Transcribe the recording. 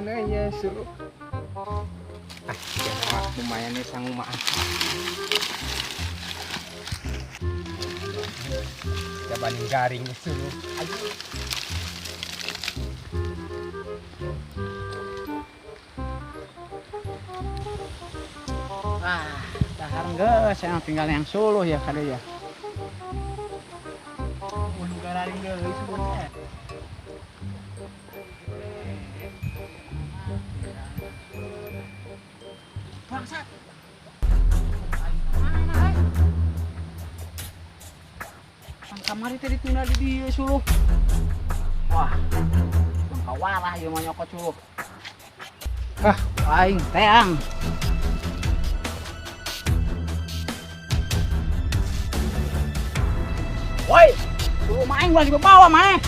Mana ya suluh? Ah, ya, lumayan nih sangu mah. Ya banding garing suluh. Ayo. Ah, dahar geus yang tinggal yang suluh ya kade ya. Mun gararing deui suluh. Bangsat. Mana euy? Pan kamari teh ditunda di dieu suluh. Wah. Mangkawarah ieu mah nyokot suluh. Ah, aing teang. Woi, suluh mah aing ulah dibawa maneh.